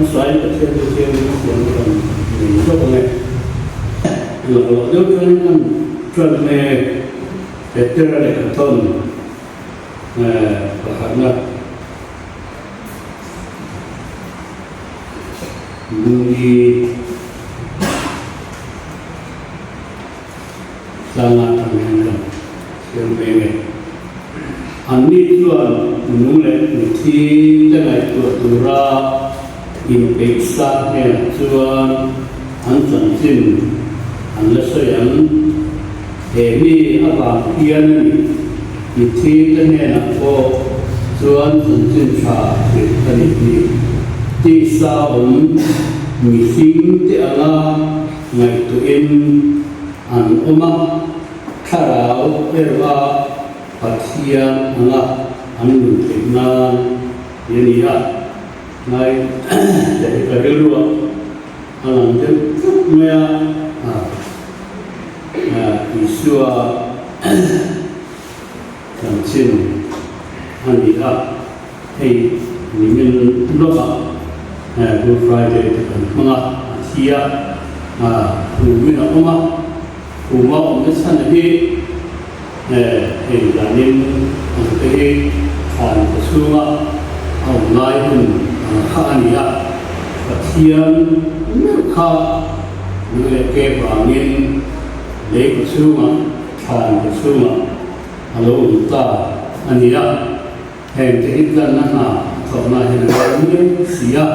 Hmasain Pathian chu thiangin a siam a rawn nei zawk ang e. Laklawh deuh chuanin kan ṭan nge Petera lehkha thawn pakhatna Lungli tlanga aṭang hian kan siam ve nge. Anni chuan nung leh mitthi te ngaihtuah tura inpeih sa hnenah chuan an chanchin an la sawi ang. He mi avang hian a ni, mitthi te hnenah pawh chuan chanchin tha hrilh ka nih hi. Tisa awm mihring te anga ngaihtuahin an awm a. Thlarau erawh a Pathian anga an nun theih nan i a ni a, ngai leh hi ka rilruah a lang deuh tlat mai a, Isua chanchin a ni a, hei nimin lawkah Good Friday te kan hmang a, a thi a, humin a awm a. Khuma awm nasa na hi hei zanin ang te hi thlan ka chhunga a awm lai hun ang kha a ni a, Pathian meuh kha nang leh ke vangin lei ka chhunga thlan ka chhunga a lo awm ta a ni a, heng te hi tlanna hna a thawhna hian a kal miau si a.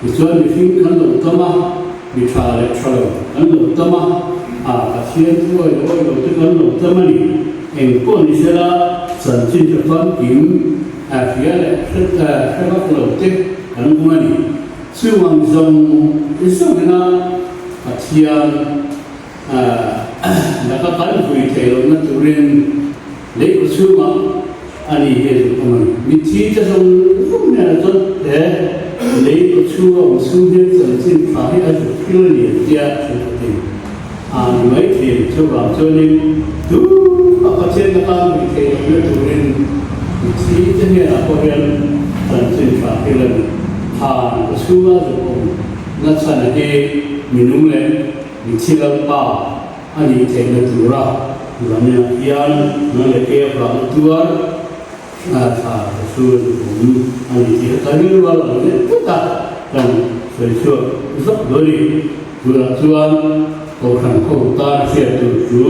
Tichuan mihring kan lo tam a, mi tha leh tha lo kan lo tam a, a Pathian thu awi awi lo te kan lo tam a ni. Eng pawh ni sela chanchin tha famkim a hria leh hre hre vak lo te kan awm a ni. Chung ang zawng zawngina Pathian laka kan vui thei lohna turin lei khaw chhungah a ni hi a zuk awm a ni. Mitthi te zawng zawng hnenah chuan he lei khaw chhunga awm chhung hian chanchin tha hi a zuk thil a ni an tia thenkhatin a ni mai thin. Chuvang chuanin tumah Pathian laka vui thei lohna turin mitthi te hnenah pawh hian chanchin tha thil a ni. Than khaw chhunga zuk awm nachhana hi minung leh Mitthi Lalpa a nih theihna tura Lamia hian nang leh kei avanga tuar thla ka chhun awm a ni tih a ka rilrual ang leh tlat a, kan sawi chhuak zak dawn i. Tunah chuan Kohhran ho tan hriat tur chu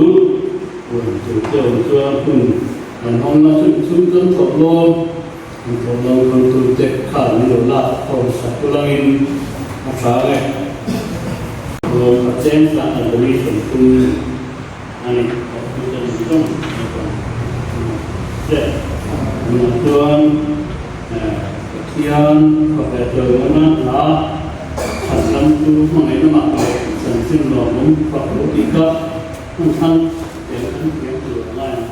huan tur te awm chuan hun kan hawng a, chumi chhung chuan thawh lawm an thawh lawm khan tute khan min lo lak khawm sak ulangin a tha nge. Lawm a cheng tlang a donation tum a ni tawh chu ka ni zawng a chuan che tunah chuan Pathian fak leh tlawmna hla chhan lam chu hmangaihna mah leh chanchin lawmawm fak lo tih kha hmun thlang tel an thiam tur a ngai ang.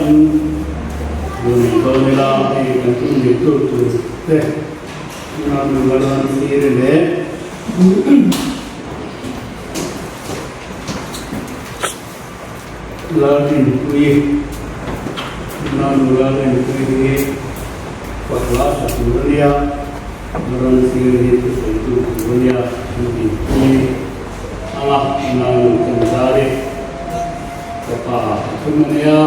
in lo nei dawn ila hei kan tum nei tur tur te Nanu Lalram thlir leh Lalrinpuii Nanu Lalrinpuii hi Patla tha tur a nia, Lalram thlir hi thusawitu tur a nia an dinpui anga Nanu Chanzari fapa pathum a nia,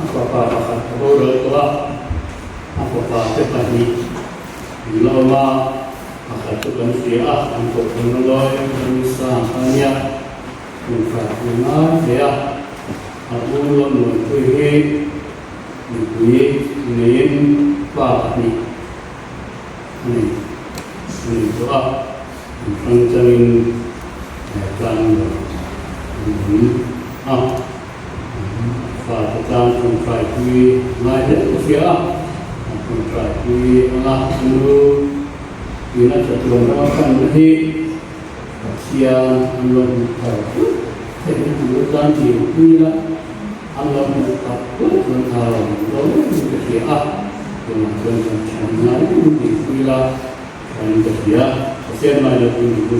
a fapa pakhat a boral tawh a, a fapa te pahnih an la awm a, pakhat chu kan hria a, an kohhran a lawi Ramisa kha a nia. Tumkhat a ngai hle a, a u Lammuanpui hi mipui neiin pa pahnih a nei a nei tawh a, an hrang changin tlang lo an awm a, fate tan tawngtaipui a ngai hle ka hria a, a tawngtaipui anga a nu ina chatuan rama panna hi Pathian an lo hmuh thar put theihna tur atan dil pui la, an lo hmuh thar put chuan a rawn lo in ka hria a, tunah chuan kan thian ngai in dil pui la tha in ka hria, Pathian mai lo pui ni u.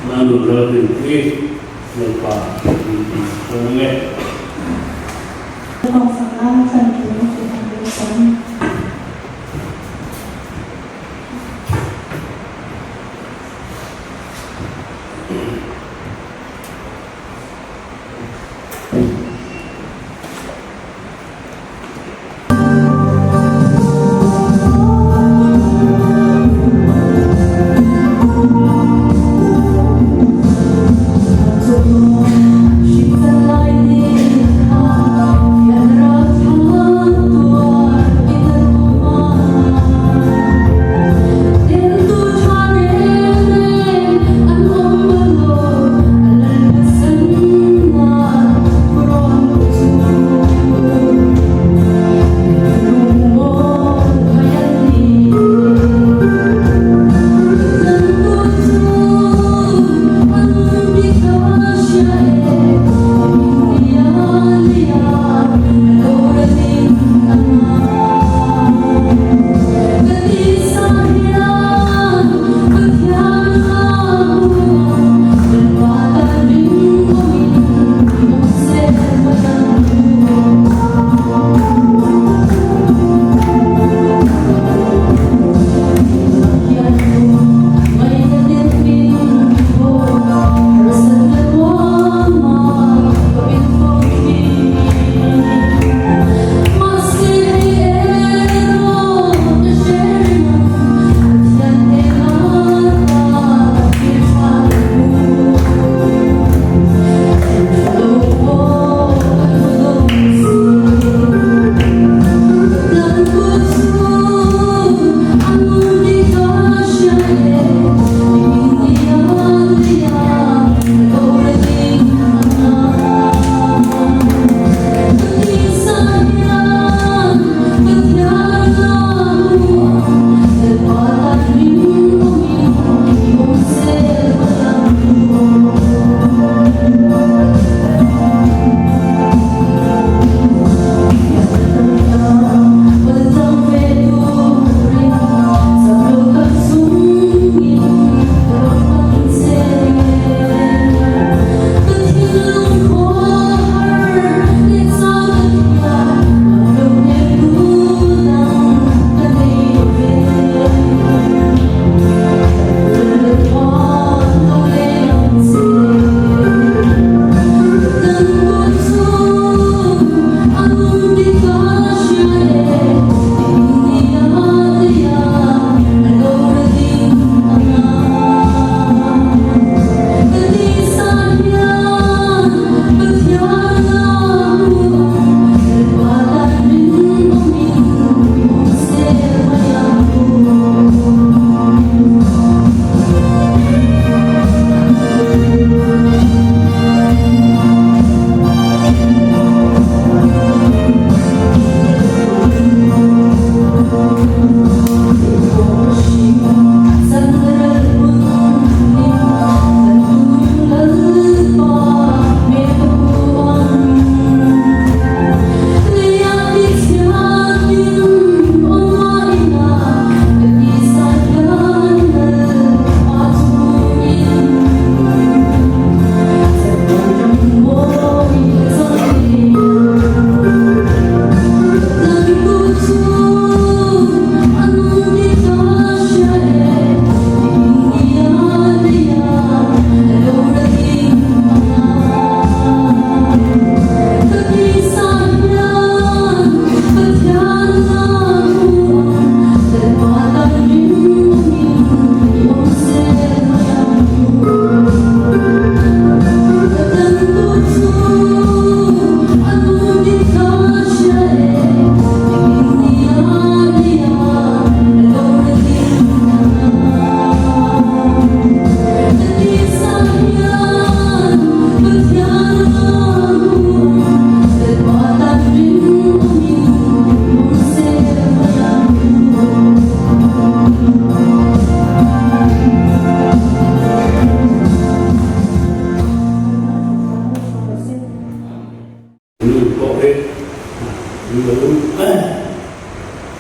Nanu Lalrinpuii Lalpa min ti dawn ang e.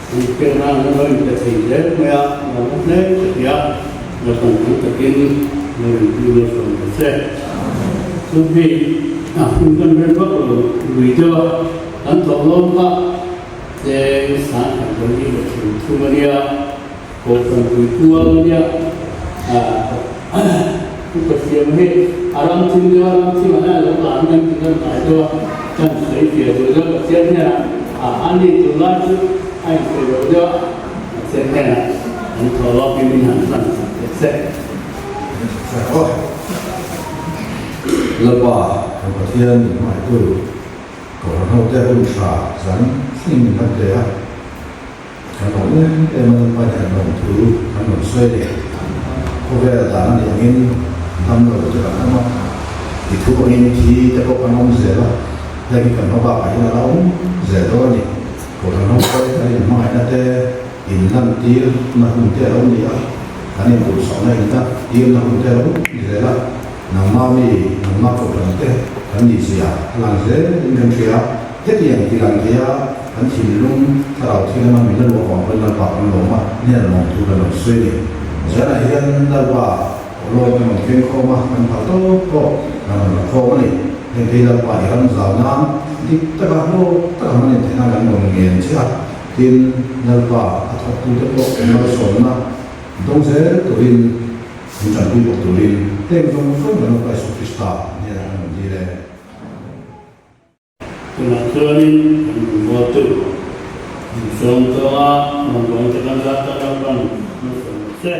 Inpekna an lo inpe thei zel mai a, lawm hle ka ti a, naupang tam takin lo inpui lo sawm ta che. Chu hei a hun kan rem vak lo lui deuh a, kan thawh lawm kha cheng sang khat lo hi la thum thum a nia, Kohhran pui kual a nia, Upa Siama hi a ram thim deuh a, ram thimah hian a lo tlan kan ti kan tlai deuh a, kan sawi fiah duh deuh Pathian hnenah a ni tunlai chu a insawi lo deuh a, Pathian hnenah an thaw lawkin min han hlan sak teh se. Lalpa kan Pathian min hmaitu Kohhran hote hun tha zan thleng min han pe a. Kan awm em em a Lalpa hian an awm thu kan rawn sawi a ni. Khawvel dan a nih angin dam lo te kan awm a, i thu angin thi te pawh kan awm zel a, heng hi kan hma bakah hian a la awm zel dawn a ni. Kohhran ho te kan inhmangaihna te inlantir na hun te a lo ni a, kan induhsakna inlantir na hun te a lo ni zel a, nangmah mi, nangmah kohhran te kan nihzia a lang zel in kan hria. Hetiang ti lang thei a, kan thinlung thlarau thil lama min la luah vang pawn Lalpa kan lawm a, hnen lawm thu kan rawn sawi a ni. Zanah hian Lalpa awlawm kan rawn keng khawm a, kan phal tawp tawp kan rawn la khawm a ni. Heng phei Lalpa i ram zau nan dik taka hlawk taka hman in theihna kan rawn ngen che a, tin Lalpa a thawktute pawh kan malsawmna dawng zel turin min tanpui bawk turin heng zawng zawng kan Lalpa Isu Krista hnenah kan rawn dil e. Tunah chuanin kan rawngbawltu insawm tawnga rawngbawlte kan zat tak lalpan hmasawm rawh se.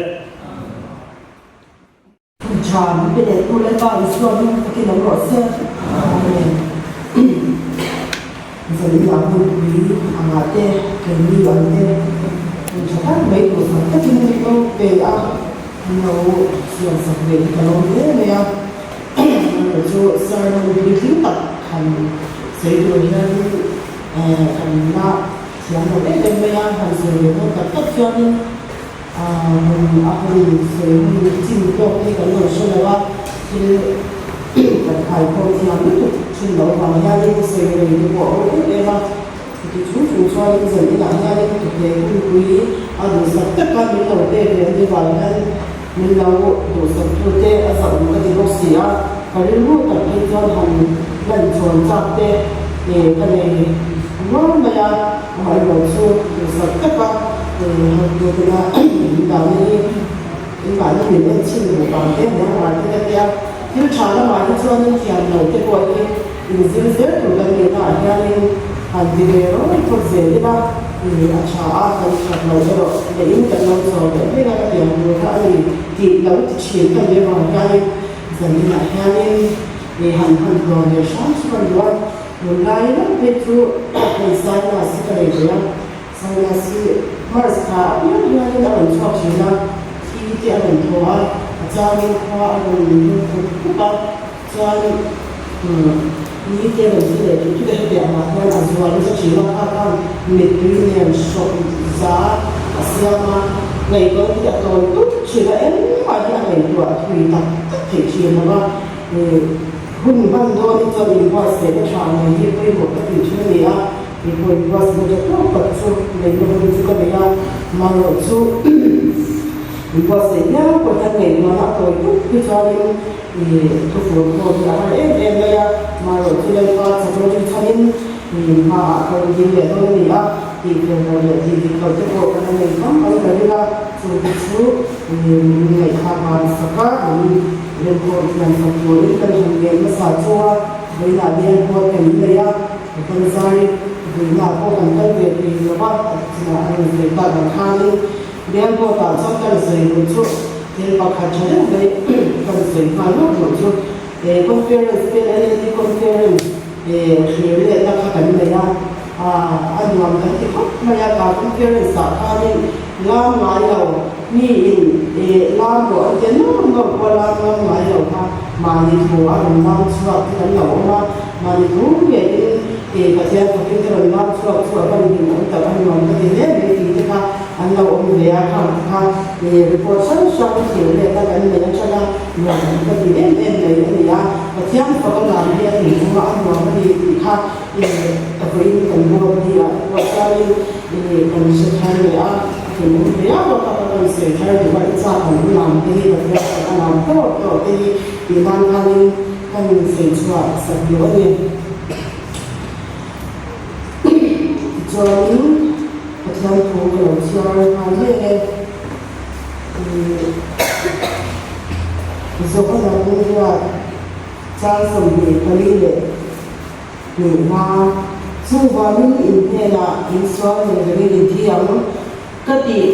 Hun tha min pe leh tu Lalpa Isua hming takin awm rawh se. Amen. Zaninah hunpui angah te, keini ang te hun tha tak mai tur sak takin min lo pe a, min lo siamsak ve hi ka lawm hle mai a. Amaherawh chu sermon puitling tak han sawi tur hianin kan la thiam lo em em mai a, han sawi ve dawn tak tak chuanin hun a hun sawi hun chin tawk hi kan lo hre lo a, thil kan khaikhawm thiam lutuk thin loh vang hianin sawi rei te pawh a awm em em a. Chuti chung chung chuanin zan inah hianin tuhleh hunpui a duhsak taka min lo pek leh ni vang hian Min lo duhsak tute a zauh ka ti bawk si a, ka rilru tak phei chuan han lan chuan chak te ka nei nual mai a, amaherawh chu duhsak taka han tutena min dahna hi engmahni min en chhin duh vang te nia ngai te ka tia, thil tha lamah hi chuanin thiam lo te pawh hi inzir zel tur kan nihnaah hianin han ti ve rawih phawt zel ila. A tha a, kan that loh erawh leh in kan lo chawr leh vek a, ka tiang tur kha a ni tih lo ti thin ka ni avang hianin zaninah hianin ih han han hlawm leh hram chu ka duh a, tunlai reng phei chu hei sinus hi ka nei ve a, sinus hi March thla apiang hianin a rawn chhuak thin a, thi te a rawn thaw a, a changin khua a rawn lum khup khup a. Chuan ni te rawn thi leh tih thute hetiang angah hian a zual nasa thin a, kha khan mittui nen hrawk za a siam a, ngaihtuahna hi a tawi tut thin a, engmah hi a ngaihtuah thui tak tak theih thin lo va, hun hman dawn hi chuan inbuatsaihna tha nei hi pawimawh ka tih thin a ni a, keipawh inbuatsaihna tha tawk tak chu neihna hun chu ka nei a, marawh chu inbuatsaih viau pawh hian ngaihtuahna a tawi tut hi chuanin I thufur pawh hi a har em em mai a, marawh chu Lalpa chakna chu chhanin hmaah ka rawn ding leh dawn a ni a, tih fel loh leh tih dik loh te pawh kan la nei tam ang ka ring a, chu te chu min ngaihthlak van sak a, min remkhawm thiam sak turin kan han ngen hmasa chu a, vawiinah bial pawh kan nei a, kan zai vawiinah pawh kan kal ve thei lo va, a chinah a rawn sawi tak ang khanin bial board-ah chuan kan sawi duh chu. Thil pakhat tha deuh mai kan sawi nghal lawk loh chu he conference te LLD conference thlir lehna kha kan nei a, a nuam kan ti khawp mai a, ka conference ah khanin lam ngai lo mi in lam rawh an tia nawr nawr pawh lam ngam ngai lo kha mahni thu a rawn lam chhuak te kan lo awm a, mahni thu ngeiin Pathian fakin te rawn lam chhuak chu a van hlim awm tak a nuam ka ti hle mai tih te kha An lo awm ve a, khang te kha report hrang hrang thil lehna kan nei atang a, nuam an ka ti em em mai a ni a, Pathian fak a lam hi a ni thung a, a nuam a ni tih kha vawiin kan board ni ah te pawh chuanin. Kan hre thar leh a, a tum awm hle a, bawk a ka rawn sawi thar duh a, i chak ang lam te hi Pathian chak a lam tawp tawh te hi tih nan khanin ka rawn sawi chhuah sak duh a ni. Tichuanin Pathian thu ka lo chhiar nghal mek e. Johana Pu Ruat chang 24. Chuvangin in hnenah in sual reng rengin in thi ang ka tih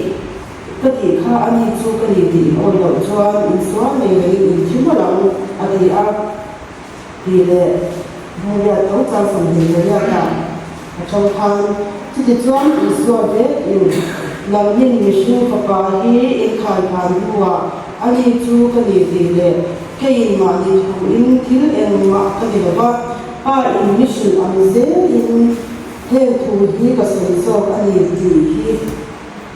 ka tih kha a ni chu ka ni tih in awi loh chuan in sual reng rengin in thi mawlh ang a ti a tih leh Hmuriat tho chang 28 ah a tang khan chutichuan Isua vek in nangnin mihring fapa hi in khai khan hnuah a ni chu ka ni tih leh Keiin mahni thuin thil engmah ka ti lo va, Pa in mi hrilh ang zelin heng thu hi ka sawi zawk a ni tih hi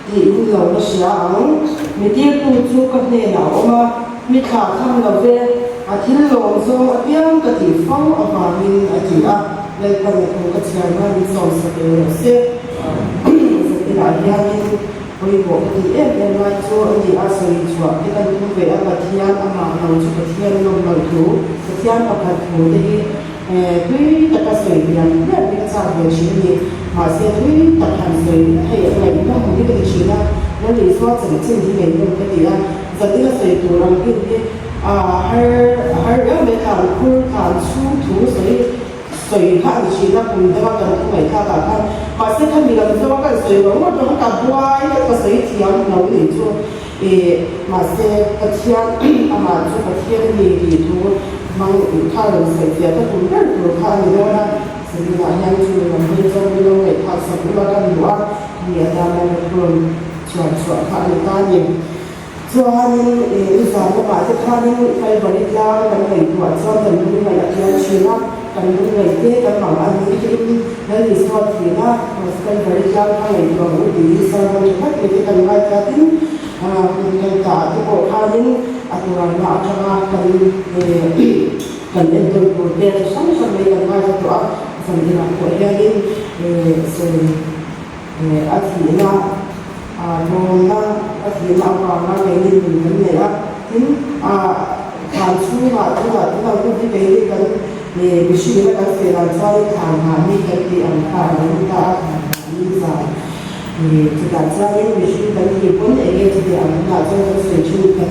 tiin lo la hria ang. Mi tirtu chu ka hnenah a awm a, mi thlah tham lo ve, a thil lawm zawng apiang ka tih fo avangin a ti a, Lalpan a thu ka chhiar hma min sawmsak leh rawh se. Zatinah hianin Pawimawh ka tih em em lai chu a ni a, sawi chhuah te kan tum ve a, Pathian amah lo chu Pathian lawm loh thu, Pathian pakhat thu te hi tui taka sawi liam hmiah hi ka chak ve thin a ni. Mahse tui tak han sawi hei a ngaihnawm hi ka ti thin a, Lal Isua chanchin hi ngaihnawm ka ti a, zatin a sawi tur ang hin hi a har a har riau mai, tlan khur tlan chhung thu sawi Sawi kha a ni thin a, kum danga kan thu ngaihthlak ah khan mahse kha mi lam zawnga kan sawi lo ngawt rawh ka buai vek ka sawi thiam lo nih chu ih mahse Pathian amah chu Pathian a ni tih thu hmang kha rawn sawi fiah ka tum ber tur kha a ni dawn a, zaninah hian chu mi lam hi chuan min lo ngaihthlak sak ula ka duh a, mi atana ka thu rawn chhuah chhuah kha a ni ta a ni. Chuanin i zan lamah te khanin Kalvari tlang kan ngaihtuah chuan kan lungngaih a kial thin a, kan lungngaih te kan mang a ni tiin Lal Isua thihna Kalvari tlang kha ngaihtuah ang u tiin sermon tha tak mai te kan ngaithla tin hun kalta ah te pawh khanin a tuarna atanga kan kan enkawl tur te chi hrang hrang mai kan ngaithla tawh a, zan inah pawh hianin sawi A thihna, a tlawmna, a thihna avanga keini nun kan neih a, tin, a thlan chhungah tunah tunah hun hi keini kan mihringina kan sawi dan chuanin thlan nghah ni kan tih ang kha a lo ni ta a, thlan nghah ni zan chutah chuanin mihring kan tih pawn eng nge chuti ang hunah chuan kan sawi thin kan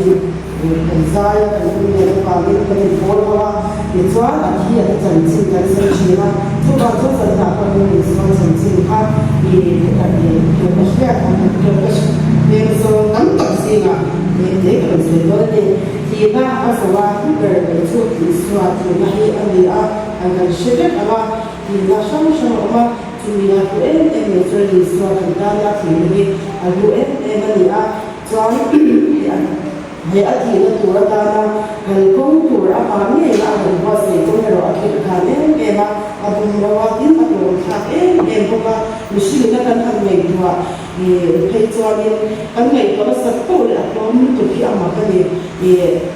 kan zai a, kan hun leh avangin kan inpawl ho a, tichuan a thi a te chanchin kan sawi thin a, chuvang chuan zanah pawh hian Isua chanchin kha i ka ka hriat ang ka ka hmel zawng tam tak zingah leh te ka rawn sawi dawn a ni. Thihna a zo a, hlu ber mai chu Isua thihna hi a ni a, an kan hre vek ang a, thihna hrang hrang a awm a, chumi a hlu em em mai chuan Isua kan tana thihna hi a hlu em em a ni a, chuan He a thihna tur atana kalkawng tur amah ngei a rawn buatsaih kawng erawh a khirh khan em em a, a bumro a, tin a tlawm thlak em em bawk a. Mihringina kan han ngaihtuah phei chuanin kan ngaihtuah nasa poh leh a tlawm lutuk hi a mak a ni.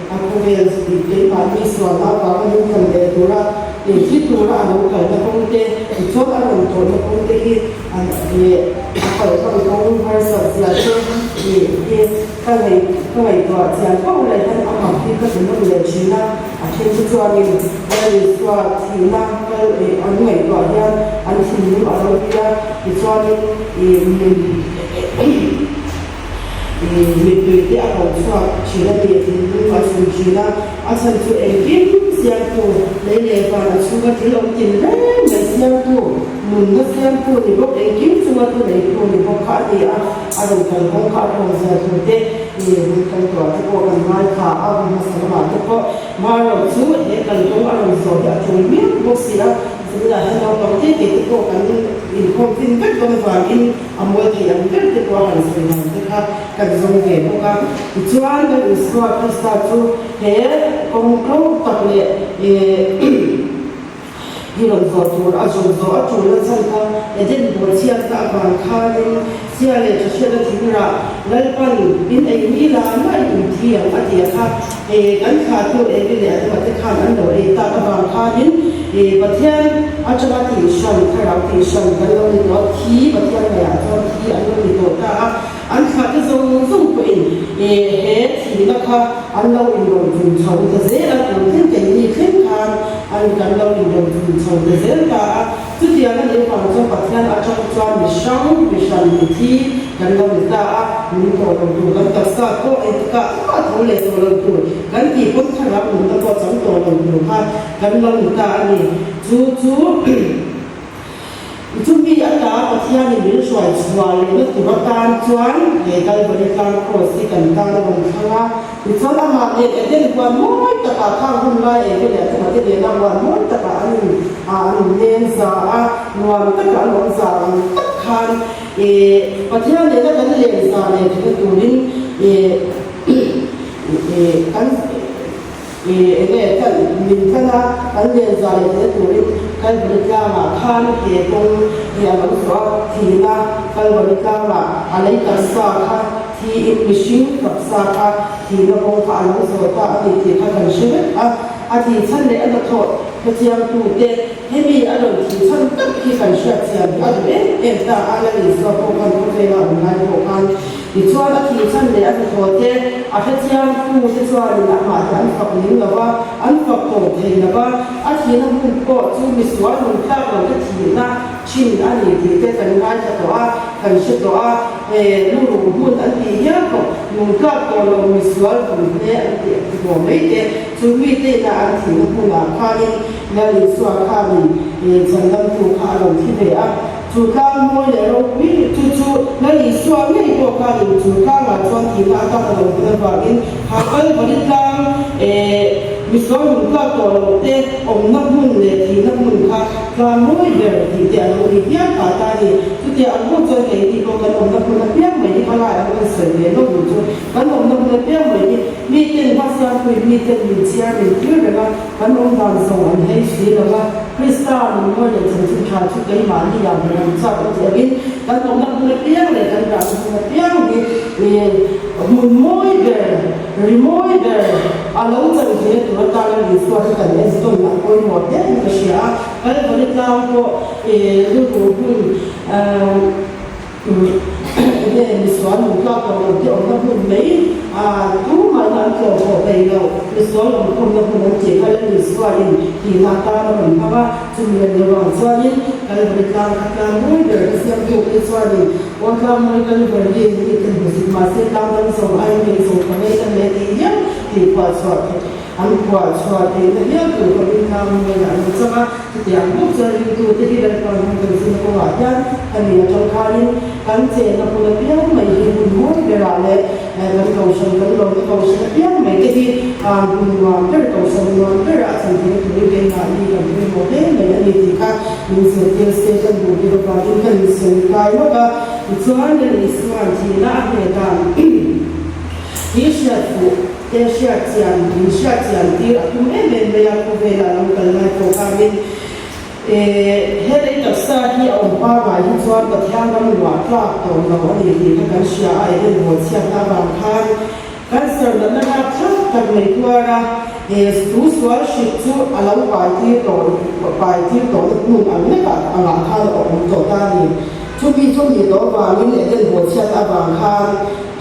A khawvel keimahni sualna avanga min kan leh tura thi tura a lo kalna kawng te, tichuan a rawn tawhna kawng te hi a kalhman kawng harsat zia te hi Ka ngaih ka ngaihtuah chian fo leh hian a mak hi ka ti nawn leh thin a, a then chu chuanin Lal Isua thihna kal eh an ngaihtuah hian an thinlung a lo ti a, tichuanin ih min ih mittui te a ko chhuak thin a ni, thinlung a chhun thin a, a chhan chu engkim siamtu lei leh van a chhunga thil awm tin reng mai siamtu, nunna siamtu ni bawk, engkim chunga thuneitu ni bawk kha a ni a. A rawn kal kawng kha a tlawm zia tur te, ih hun kal tuah te pawh kan ngaithla a, hun hmasa lamah te pawh Marawh chu he kal kawng a rawn zawh hi a tul miau bawk si a, zaninah hian naupang te te te pawh kan inkhawm fin vek dawn avangin a mawi thei ang ber te pawh a han sawi dan te kha kan zawng ve bawk a. Tichuan kan Isua Krista chu he kawng tlawm tak leh ih. hi rawn zawh tur a zawh zawh a tul a chhan kha Eden bawhchhiatna avang khanin chhia leh tha hriatna thing rah Lalpan in ei ni la la in in thi ang a ti a kha kan thlahtu Evi leh Adama te khan an lo ei tak avang khanin Pathian atanga tihhran thlarau tihhran kan lo ni tawh a thi Pathian ngaihah chuan thi an lo ni tawh ta a. An thlahte zawng zawng pawhin he thihna kha an lo inrawn vun chho ta zel a, tun thleng keini thleng khan an kan lo inrawn vun chho ta zel ta a. Chutiang a nih avang chuan Pathian atang chuan mi hrang, mi hran, mi thi kan lo ni ta a, min tawh lo tur kan taksa pawh engtikah mah tho leh tawh lo tur kan tih pawn thlarau nunna pawh chang tawh lo tur kha kan lo ni ta a ni. Chu chu. Chumi ata Pathianin min hruai chhuah lehna tur atan chuan he Kalvari tlang Kraws hi kan tan a rawn thlang a. Tichuan amah nen Eden huan mawi takah khang hun lai Eve leh a chungah te nena huan mawi takah an in an inleng za a, nuam taka an awm za ang tak khan Pathian nena kan len za leh theihna turin kan Enge kan min tlan a, kan len za leh theihna turin Kalvari tlangah khan he kawng hi a lo zawh a, thihna Kalvari tlangah a lei taksa kha thiin mihring taksa kha thihna kawng kha a lo zawh ta a ni tih kha kan hre vek a, a thih chhan leh a hnathawh hrechiangtute hemi a rawn thih chhan tak hi kan hriatchian hi a duh em em ta a, Lal Isua pawh khan khawvela awm lai pawh khan Tichuan a thih chhan leh a hnathawh te, a hrechiang tu te chuanin amah hi an fak ning lo va, an fak tawh thei lo va, a thihna hmun pawh chu misual nun tlak lo te thihna thin a ni tih te kan ngaithla tawh a, kan hre tawh a, he luruh hmun an tih hial pawh nun tlak tawh lo misual hmun hle an tih a ti tawh mai te, chu mite ina an thihna hmunah khanin Lal Isua khanin chhandamtu kha a lo thi ve a. Chu tlang mawi leh ropui chu chu Lal Isua ngei pawh khanin chu tlangah chuan thihna atan a lo hun avangin ha Kalvari tlang eh misual hun tlak tawh lo te awmna hmun leh thihna hmun kha tlang mawi ber tih te a lo ni hial phah ta a ni. Chutia ang bawk chuan keini pawh kan awmna hmun apiang mai hi khalai ang kan sawi ve lawk duh chu kan awmna hmun apiang mai hi miten hmasiangpui miten min chhiar min thlir reng a, Kan awm dan zawng an hei si lo va, Krista nunmawi leh chanchin tha chu keimahni ah ber an chak a tih angin kan awmna hmun apiang leh kan rahna hmun apiang hi hmun mawi ber, ri mawi ber a lo chan theihna tur atana Isua hi kan entawn a pawimawh hle in ka hria a, Kalvari tlang pawh rilru hun Enge misual nun tlak tawh lo te awmna hmun mai a tumahna an tlawm pawh thei lo. Misual awmkhawmna hmun an tih kha Lal Isuain tihna atan a rawn hmang a, chumi a nih avang chuanin Kalvari tlang kha tlang mawi ber ka siam tu te chuanin aw tlang mawi Kalvari hi mi ten hmusit mahse tlang dang zawng aiin kei zawng ka ngei ta hle tih hial tih phuah chhuah theih An phuah chhuah theihna hial tur pawhin tlang mawiah an la chang a, chutiang bawk chuan ringtute hi Lalpa hnung kan zin kawngah hian a ni a tangkaiin kan chenna hmun apiang mai hi hmun mawi berah leh kan kohhran kan lawmna kohhran apiang mai te hi hmun nuam ber kohhran nuam berah a chan theihna turin keimahni kan pawimawh hle mai a ni tih kha min zirtir se kan duh bik avangin kan insawi kai lawk a, tichuan Lal Isua'n thihna a hneh dan hi hriat fuh. Te hriat chian, min hriat chian tir a tum em em mai a, khawvela lo kal lai pawh khanin he lei taksa hi a awm pangai hi chuan Pathian ram luah tlak tawh lo a ni tih kha kan hria a, Eden haw chhiatna avang khan cancer natna rapthlak tak mai tuar a, tu sual hrik chu a lo pai tir tawh pai tir tawhna hmun ang lekah angah khan a awm tawh ta a ni. Chumi chu nih tawh avangin Eden haw chhiatna avang khan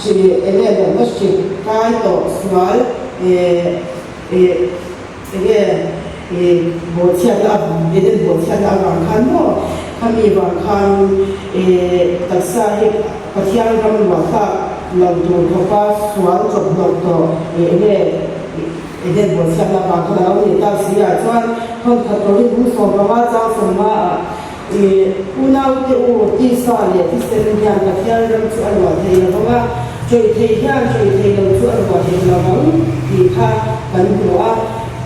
Chi enge natna hrik kai tawh sual eh eh enge eh bawhchhiatna a Eden bawhchhiatna avang khan maw khami vang khan eh taksa hi Pathian ram luah tlak lo tur khawpa sual chawphnawk tawh eh enge Eden bawhchhiatna avang khan a lo nih tak si ah chuan thawnkhat turin hung 15 chang 50 ah I unaute u, tisa leh thisen hian Pathian ram chu a luah thei lo vang a, ṭawih thei hian ṭawih thei lo chu a luah hek lo vang tih kha kan hmu a.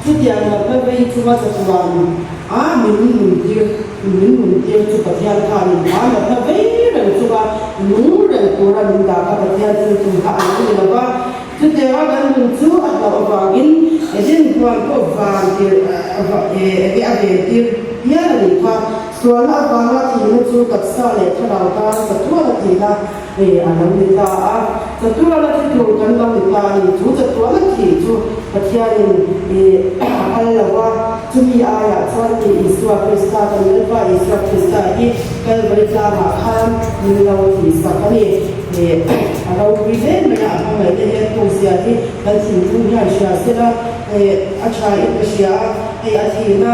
Chutiang natna vei chunga chatuan a min nuntir min nuntir chu Pathian khanin a natna vei reng chunga nung reng tura min dah kha Pathian thil tum kha a lo ni lo va. Chutianga kan nun chu a hlauh avangin Eden huan pawh van tir enge a ventir. hial a nih kha. Sualna avanga thihna chu taksa leh thlarau tan chatuala thihna a lo ni ta a. Chatuala thi tur kan lo ni ta a ni. Chu chatuala thih chu Pathianin a phal lo va, chumi aiah chuan ni Isua Krista, kan Lalpa Isua Krista hi Kalvari tlangah khan min lo thihsak a ni. A ropui hle mai a, a hmangaihna hian pawhzia hi kan thinlung hian hria sela a tha in ka hria a, hei a thihna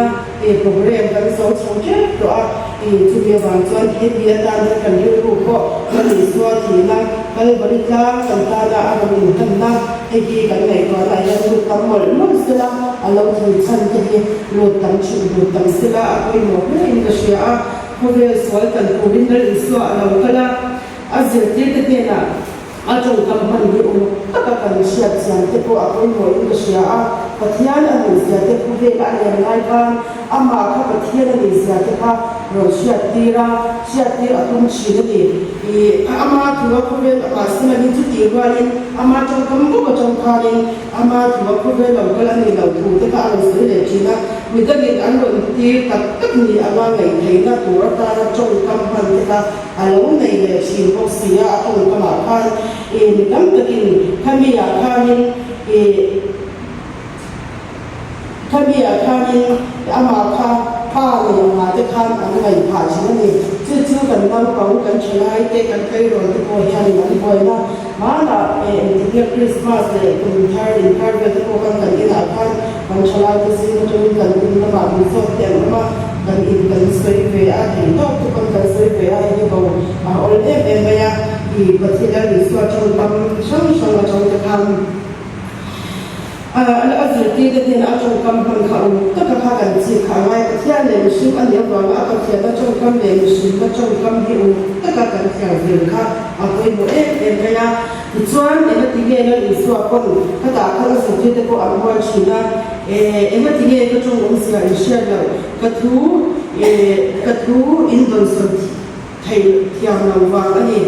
program kan zo chho tep tawh a, chumi avang chuan hemi atan hian kan rilru pawh kan Isua thihna Kalvari tlang kan tana a rawn inhlanna hei hi kan ngaihtuahna ah hian lut tam mawlh mawlh sela, a lo thih chhan te hi lut tam thin lut tam sela a pawimawh hle in ka hria a, khawvel sual kan turin Lal Isua a lo kal a. A zirtirte hnenah a tawngkam hman hi uluk taka kan hriat chian te pawh a pawimawhin ka hria a, Pathian a nihzia te khawvela a lian lai khan amah kha Pathian a nihzia te kha rawn hriattir a, hriattir a tum thin a ni. I ama thua khawvel a mahse chutih rualin ama tawngkam bawk atang khanin ama thua khawvel lo kal a nih loh thu te kha a rawn sawi leh thin a, midangin an rawn tir tak tak ni anga ngaihtheihna tur atana tawngkam hman te kha A lo nei leh thin bawk si a, a tawngkamah khan i mi tam takin khami ah khanin i khami ah khanin amah kha pa nei angah te khan an ngaih phah thin a ni. Chu chu kan naupang, kan thalai te, kan tleirawl te pawh hianin an buaina hmanah engtikna Krismas leh kum thar inkar vel te pawh khan kan inah khan Kan thalai te zing atangin kan in lamah min zawt te an awm a, kan in kan sawi ve a, thei tawk te pawn kan sawi ve a, hei hi bo a awl em em mai a, i Pathian Lal Isua tawngkam hrang hrang atang te khan a zirtir te hnenah a tawngkam hman kha uluk taka kha kan chik kha a ngai. Pathian leh mihring a nih avanga a Pathianna tawngkam leh mihrinna tawngkam hi uluk taka kan thiar vil kha a pawimawh em em mai a. Tichuan, engati nge Lal Isua pawn ka tah khan a zirtir te pawh an hual thin a? E, engati nge ka tawng awmzia in hriat loh? Ka thu, e, ka thu in dawnsawn thei thiam lo vang a ni,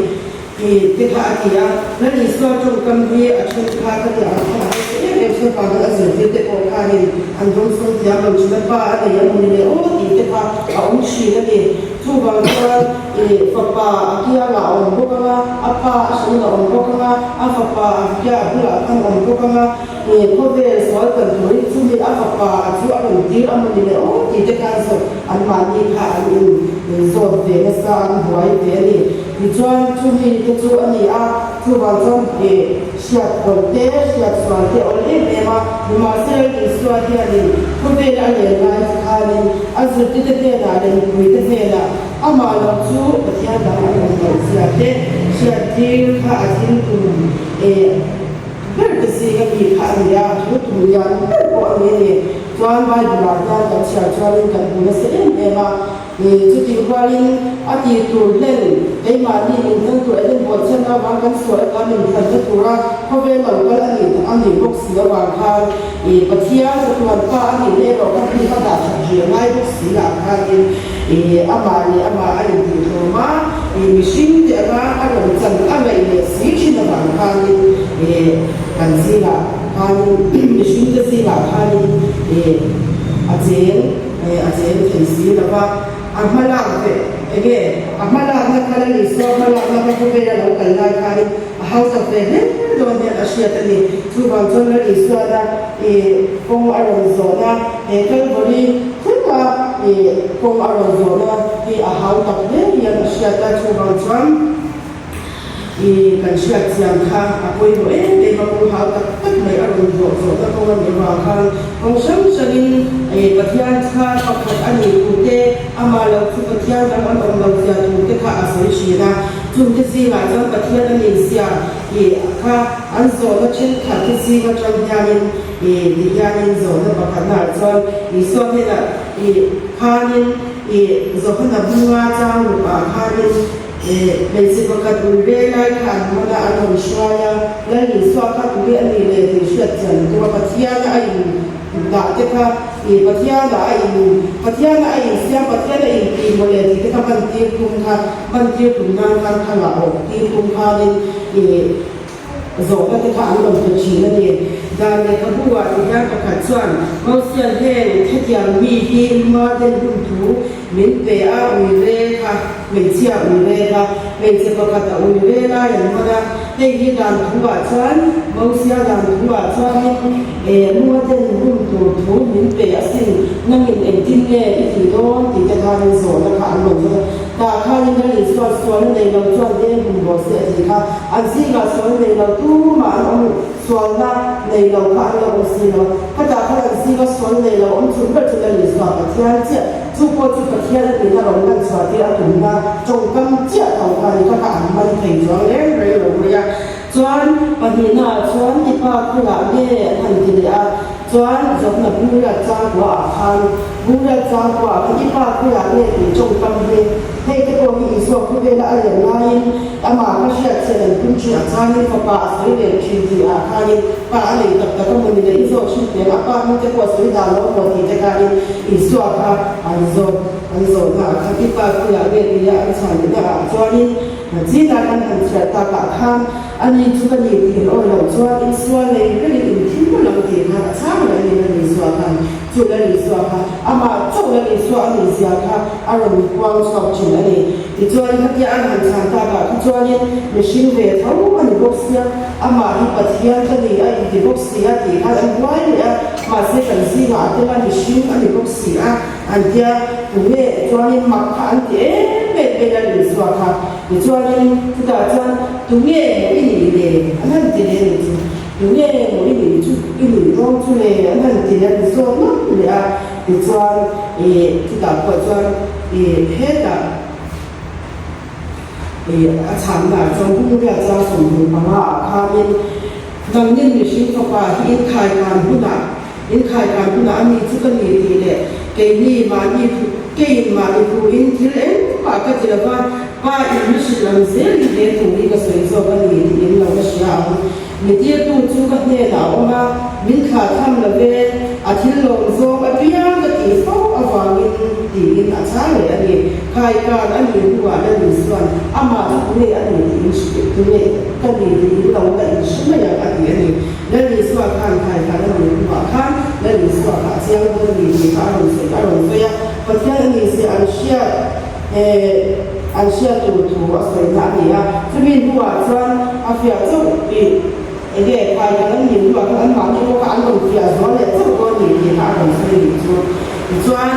e, te kha a ti a. Lal Isua tawngkam hi a then kha ka ti ang khan a hausa em em chuan vang khan a zirtir te pawh khanin an dawnsawn thiam lo thin a, pa a nei a maw ni le aw tih te kha a awm thin a ni. Chuvang chuan i fapa a kiangah a awm bawk ang a, a pa a hrilhin a awm bawk ang a, a fapa a kia a bulah khan a awm bawk ang a, i khawvel sual kan turin chumi a fapa a chu a rawn tir a mawni le aw tih te khan zawt anmahni kha an in zawt ve nasa an buai ve a ni. Tichuan chumi te chu a ni a, chuvang chuan i hriat pawlh te, hriat sual te a awl em em a, nimahsela Isua hianin khawvel a len lai khanin a zirtite hnenah leh mipuite hnenah amah lo chu Pathian dang an awm loh zia te hriattir kha a thil tum eh ber te zinga mi kha a ni a, thil tum lian ber pawh a ni a ni. Chuan Bible-ah hian kan chhiar chuanin kan hmu nasa em em a. Chutih rualin a tih tur hlen keimahni min hlan tur Eden bawhchhiatna avang kan sual ata min hlanna tura khawvel lo kal a nih a nih bawk si avang khan i Pathian chatuan pa a nihna erawh kha hmun kha dah that rih a ngai bawk si lah khanin i amah leh amah a intihtlawm a, i mihring te anga a rawn chan a ngaih leh si thin avang khanin i kan zingah khanin mihring te zingah khanin i a cheng. A cheng thei si lo va, a hma lak ve enge a hma lakna kha Lal Isua hma lakna kha khawvel a lo kal lai khanin a hausak ve hle dawn hian a hriat a ni. Chuvang chuan Lal Isuana i kawng a rawn zawhna he Kalvari thlenga i kawng a rawn zawhna hi a hautak hle hian a hriat a, chuvang chuan. I kan hriat chian kha a pawimawh em em a, kawng hau tak tak mai a rawn zawh zawhna kawng a nih avang khan kawng hrang hrangin i Pathian kha pakhat a nih thu te, amah lo chu Pathian dang an awm lo zia thu te kha a sawi thin a. Chungte zingah chuan Pathian a nih zia i kha an zawhna thenkhat te zing atang hianin i ti hianin zawhna pakhatnaah chuan Isua hnenah i khanin i Johana bunga chang rukah khanin Hmeichhe pakhat ui ve lai kha an man a, an rawn hruai a, Lal Isua kha tunge a nih leh tih hriat chian tum a, Pathiana a in dah te kha, ih Pathiana a in, Pathiana a in siam, Pathiana in tih maw le tih te kha man tir tum kha, man tir tum nan khan thangah awk tir tum khanin ih. Zawhna te kha an rawn pe thin a ni. Dan lehkhabu ah ti hian pakhat chuan Mosian heng hetiang mi hi luma den hun thu min pe a, ui re kha hmeichhia ui re kha hmeichhe pakhat a ui re lai an hman a, hei hi dan thu ah chuan Mosia dan thu ah chuanin e luma den hun tur thu min pe asin, nangin engtin nge i tih dawn tih te khanin zawhna kha an rawn zawt a. Tah khanin Lal Isua sualna nei lo chuan deng hum rawh se a ti kha. An zingah sualna nei lo tumah an awm, sualna nei lo kha an lo awm si lo. Khatah khan an zinga sualna nei lo awm chhun ber chu Lal Isua Pathian chiah. Chu pawh chu Pathian a nihna rawn lan chhuah tir a tumna tawngkam chiah tho kha a ni kha kha an man thei chuang reng reng lo mai a. Chuan pahnihnaah chuan i pa khulah nge an han ti leh a, chuan zawhna Buriat Changkuaah khan Buriat Changkuaah khan i pa khulah nge tih tawngkam hi hei te pawh hi Isua khawvela a len laiin amah kha hriat chian an tum thin a changin fapa a sawi leh thin tih ah khanin pa a nei tak tak a maw ni le i zawh thin teh ang a pa hming te pawh a sawi dan lo maw tih te khanin Isua kha an zawt an zawhna ah khan i pa khulah nge tia an chhan lehna ah chuanin Chinah kan han chhiar takah khan ani chu ka ni tih in awi loh chuan in sual nei rengin in thim mawlh ang tih khan a chhang leh ani Lal Isua khan chu Lal Isua kha amah chauh Lal Isua a nih zia kha a rawn puang chhuak thin a ni. Tichuan khatia an han chhan takah kha chuanin mihring ve tho a ni bawk sia, amah hi Pathian ka ni a inti bawk si a tih khan an buai leh a, mahse kan zingah a tel a mihring a ni bawk si a. An tia, tunge chuanin mak kha an ti em em mai Lal Isua kha. Tichuanin chutah chuan tunge maw i nih le? An han ti leh a nih chu. Tunge maw i nih chu i nih dawn chu le? An han ti leh a ni zawk ngam leh a. Tichuan ih chutah pawh chuan ih hetah ih a chhanna chuan Bungriat chuan 25 ah khanin nangnin mihring fapa hi inkhaikan hunah Inkhaikan hunah a ni chu ka ni tih leh keini mahni thu keiin mahni thuin thil engmah ka ti lova, pa in mi hrilh ang zelin he thu hi ka sawi zawk a ni tih in lo la hria ang. Mi tirtu chu ka hnenah a awm a, min thlah tham lo ve, a thil lawm zawng apiang ka tih fo avangin tiin a chhang leh a ni. Khaikan a nih hnuah Lal Isua'n amah chu tunge a ni tih in hrilh tunge ka ni tih in lo la inhre mai ang a ti a ni. Lal Isua khan thaikhan a rawn hmuh ah khan Lal Isua kha a chiang dawn a ni tih kha a rawn sawi a rawn sawi a, Pathian a ni zia an hriat eh an hriat tur thu a sawina a ni a, chumi hnuah chuan a fiah chauh tih enge thaikhan an nih hnuah khan anmahni pawh kha an rawn fiah zual leh chauh dawn a ni tih kha a rawn sawi a nih chu. Tichuan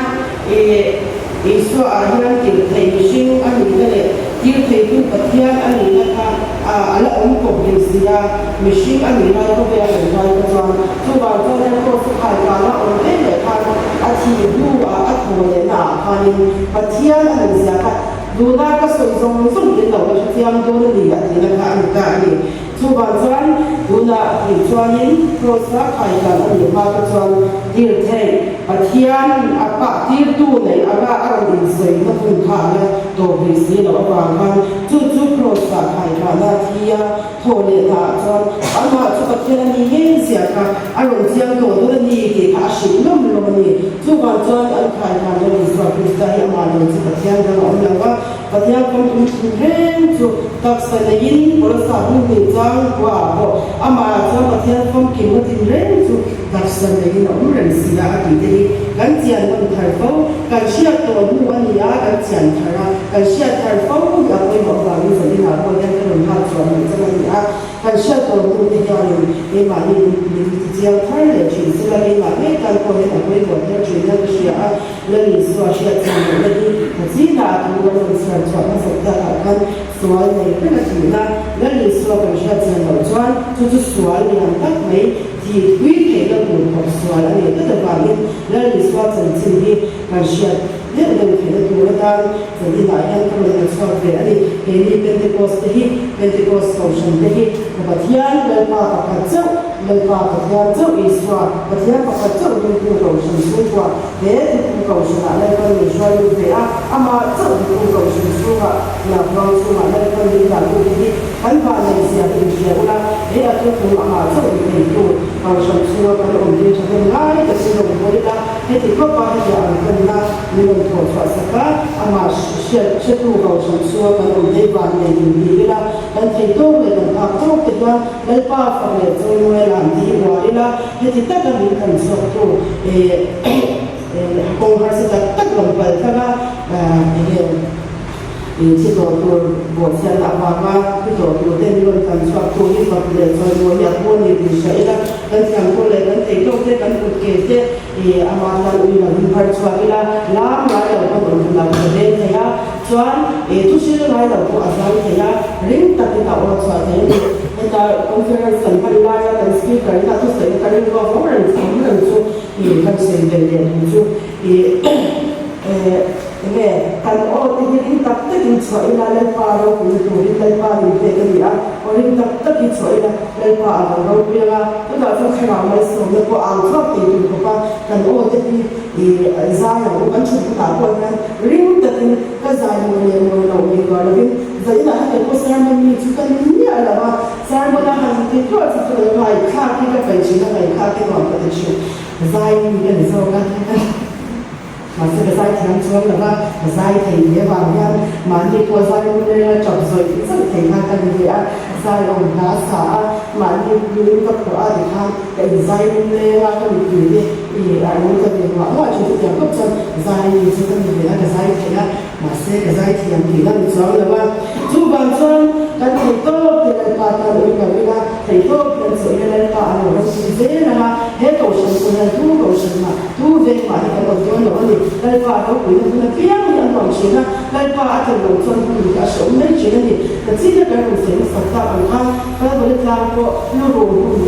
eh. Isua ah hian tir thei mihring a nihna leh tir theitu Pathian a nihna kha a la awm kawp rih si a, mihring a nih lai khawvel a rawn lai kha chuan chuvang chuan hian Kraws a khai kana awm ve leh khan a thih hnu ah a thaw lehna ah khanin Pathian a nih zia kha tuna ka sawi zawng zawng in lo la hrethiam dawn a ni a tihna kha a ni ta a ni. Chuvang chuan tunah tih chuanin Kraws a khaikan a nih hma kha chuan tir theih Pathian a pah tirtu neih anga a rawn insawina hun kha a la tawp rih si loh avang khan chu chu Kraws ah khaikhahna thi a thawh lehna ah chuan amah chu Pathian a ni ngei zia kha a rawn chiang tawh dawn a ni tih kha a hrilh lawm lawm a ni. Chuvang chuan an khaikan Lal Isua Krista hi amah lo chu Pathian dang a awm lo va, Pathian kawngpui thu reng chu taksa neiin Kolosa hmun hnih chang khua ah pawh amah ah chuan Pathian famkimna tin reng chu taksa neiin a awm reng si a a tih te hi kan chian nawn thar fo. Kan hriat tawh hnu a ni a, kan chian thar a, kan hriat thar fo hi a pawimawh avangin zanin ah pawh hian ka rawn lak chhuah leh chang a ni a. Kan hriat tawh hnu te hianin keimahni min ti chiang thar leh thin sela keimah ngei tan pawh hian a pawimawh thar thin a ka hria a. Lal Isua hriat chhan lohna hi ka chinah a thu kan rawn chhiar chhuah hmasak takah khan sual nei vek a tihna. Lal Isua kan hriat chhan loh chuan chu chu sual lian tak mai thih pui theihna tur khawp sual a nih tlat avangin Lal Isua chanchin hi kan hriat deuh deuh theihna tur atan chanchinah hian ka rawn la chhuak ve a ni. Keini Pentecost te hi, Pentecost Kohhran te hi ka Pathian Lalpa pakhat chauh, Lalpa Pathian chauh Isua Pathian pakhat chauh ringtu Kohhran chhungkua He Thuthu Kohhranah Lalpan min hruai lut ve a, amah chauh Thuthu Kohhran chhungah Naupang chungah Lalpan min dah lut te hi kan vanneih zia hi inhria ula, he a thuthlung amah chauh ni theitu Kohhran chhunga kan awm hi thahnem ngai takin rawn hawi ila. Heti khawpa heti ang panna min rawn thawh chhuah sak a, amah hriat hretu kohhran chhunga kan awm thei van nei in ti ila, kan thei tawk leh kan phak tawk te hian Lalpa fak leh chawimawi a lam tih uar ila, heti taka min kan chhuaktu kawng harsa tak tak rawn pal tlang a, enge thi tawh tur bawhchhiatna avanga thi tawh tur te min rawn kan chhuaktu hi fak leh chawimawi hi a pu a ni tih hria ila, kan thiam tawk leh kan thei tawk te, kan kut ke te ama tan ui lo in phar chhuak ila, lam ngai lo pawn awm hunah ka veng thei a, chuan thu hril ngai lo pawh a zai thei a, ring takin a aw chhuah thei a ni. Heta conference kan hman laia kan speaker in a thusawi ka ring ruak vawng reng awm reng chu kan sawi ve leh duh chu enge kan aw te hi ring tak takin chhuah ila Lalpa ropuina turin Lalpa min pek a ni a, aw ring tak takin chhuah ila Lalpa a lo ropui ang a, tunah chuan thlarau malsawmna pawh a ang chhuak thei tur khawp a, kan aw te hi zai ang u, kan thut hunah pawh hian ring takin ka zai mawi leh mawi loh ngaihtuah lovin zainah hian kei pawh sermon mi chu ka ni miah lo a, sermon a han ti tluah chu chu ka ngaihthlak hi ka peih thin a, ngaihthlak hi nuam ka ti thin, zai mi ka ni zawk a. Mahse ka zai thiam chuang lo va, ka zai thei hle vang hian mahni pawh zai hun lenga tap zawih zawih thei khan ka ni ve a, zai awm hla sa a, mahni hming ka phuah a tikhan ka inzai hun lenga ka mittui te i a lo tla ve nguah nguah thin chutiang khawp chuan zai mi chu ka ni ve a, ka zai thei a, mahse ka zai thiam tih la ni chuang lo a. Chuvang chuan kan thei tawp te Lalpa tan ui lo ila, thei tawp hian chaw ila Lalpa a lo ropui zel ang a, he kohhran pawh hian tu kohhran mah Tu veng mah hi kan awm dawn lo a ni. Lalpa a ropuina hun apiang hi a nuam thin a, Lalpa a tel lo chuan hun hi a hrehawm mai thin a ni. Ka chin a kan rawn sawi hmasak tak ang khan Kalvary tlang pawh lu ru hun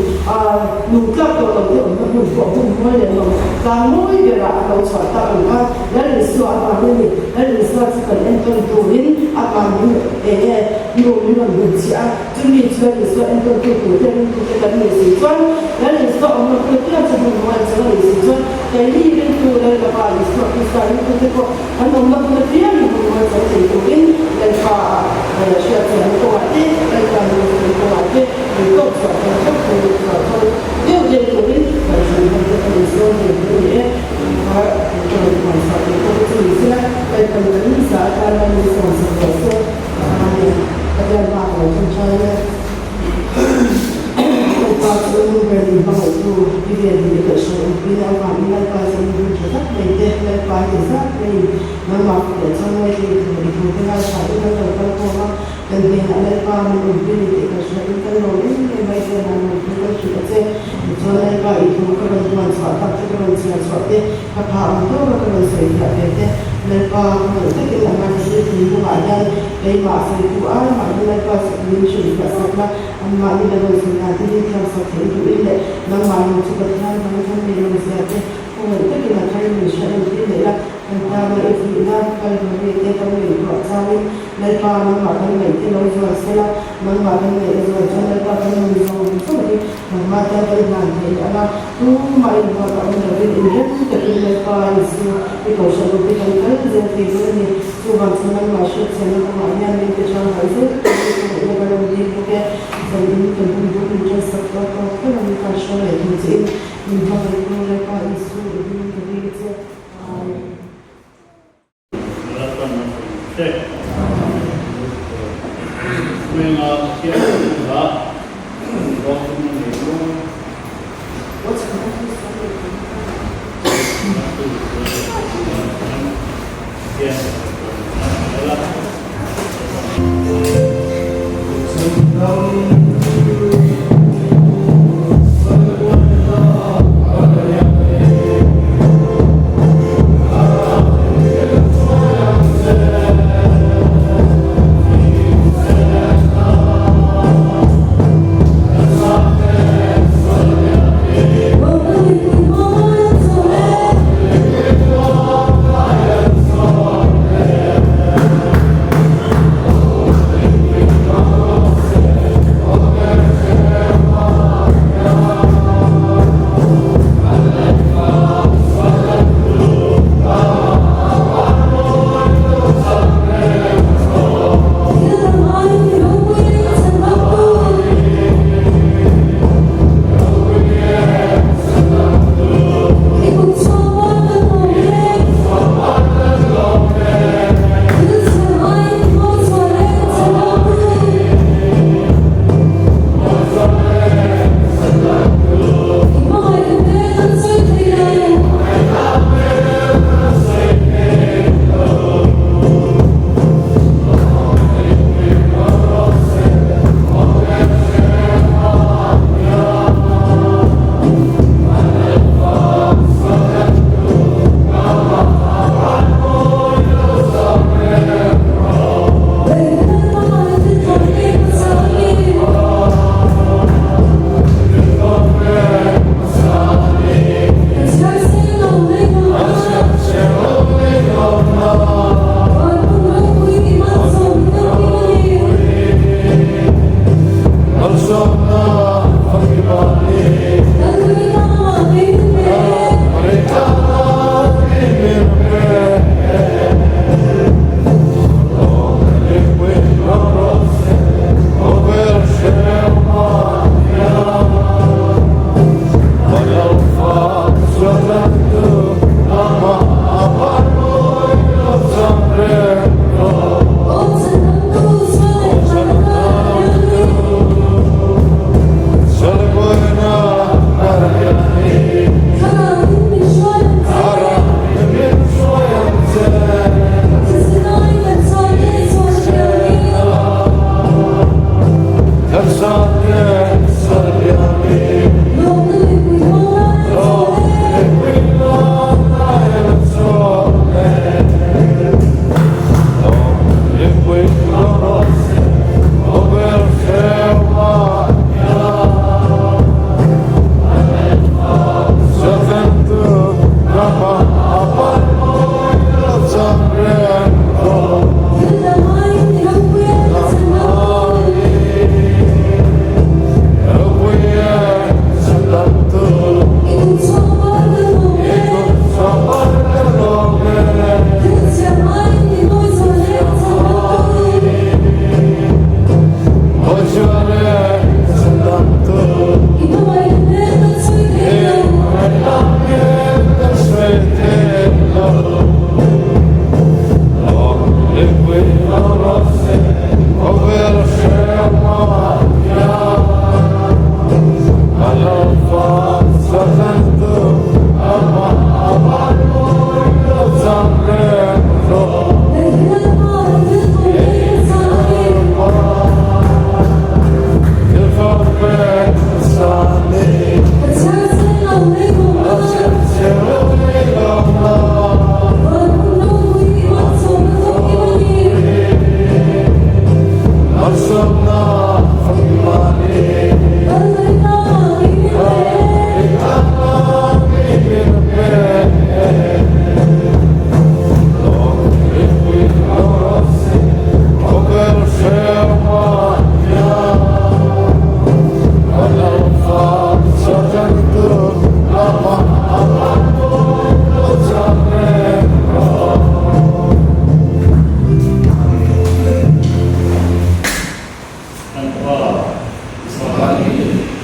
nung tlak tawh lo te awmna hmun pawh hun mawi leh nuam tlang mawi berah a lo chhuah tak ang khan Lal Isua avangin a ni. Lal Isua chu kan entawn turin a mahni eng nge nu min rawn hmu chiah a. Chumi chu Lal Isua enkawltu turte ringtute kan nih si chuan, Lal Isua awmna hmun piang chu hmun mual chu a nih si chuan, keini ringtu Lal Baba Isua Krista ringtute pawh kan awmna hmun apiangin hmun mual chho thei turin Lalpa ah hriatchianna kawngah te, Lalpa ringtu kawngah te min tawk chhuah thei theuh turin chhuah thawl deuh deuh turin kan hran ho te kan insawn ve tur a ni e. Kha ka rawn puan chhuah tur pawh hi chu ni sela, Lalpan kan za atana min sawn sak rawh se. Amen. Pathian hma ka lo thlen tha e. Lalpa chu nu ber min hmangaihtu i vel hi i kaihhruai awmpui na avangin Lalpa chu nu hun tha tak mai te Lalpa i ti zat maiin nangmah kut leh chawngawi te i thu i thu te ngaithla in kan lo kal khawm a, kan hnenah Lalpa min awmpui ni tih kan hriat in kan lawm em em mai te nang rawn thu kan hrilh a che. Tichuan Lalpa i thu ka rawn huan chhuah tak te ka rawn chhiar chhuah te Ka pha ang tawka ka rawn sawi fiah ve te, Lalpa ka ngaih takin a ngai thil thinlungah hian keimah sawitu ai mahni Lalpa min hrilh fiah sak la, anmahni la rawn sawi dan te hi thiam sak theih duhin leh nangmah lo chu Pathian dang kan nei lo zia te ka ngaih takin a thar min hriat ang thil neih la, kan tana i thihna Kalvari te kan ngaihtuah changin Lalpa nangmah kan ngaih te lo zual se la, nangmah kan ngaih a zual chuan Lalpa kan nun zawng zawng hi nangmah tan kan hlan thei ang a. Tumah inhuat a awm lovin inrem takin Lalpa Isu i kohhran upi kan kal zel thei dawn a ni. Chuvang chuan nangmah hriatchhiatna kawngah hian min pe tangkai zel turin ka ngaihna ka rawn dil bawk e. Zan in kan hun bul min ṭansak tawk tawk kher a, min kaihhruai leh tur chein min hmangaihtu Lalpa Isu i hmingin ka dil che. Amen. Lalpan a sawi che. Hmenga Pathian chhungah rawngtawmna nei nual. Pathian Pa, Chhuani.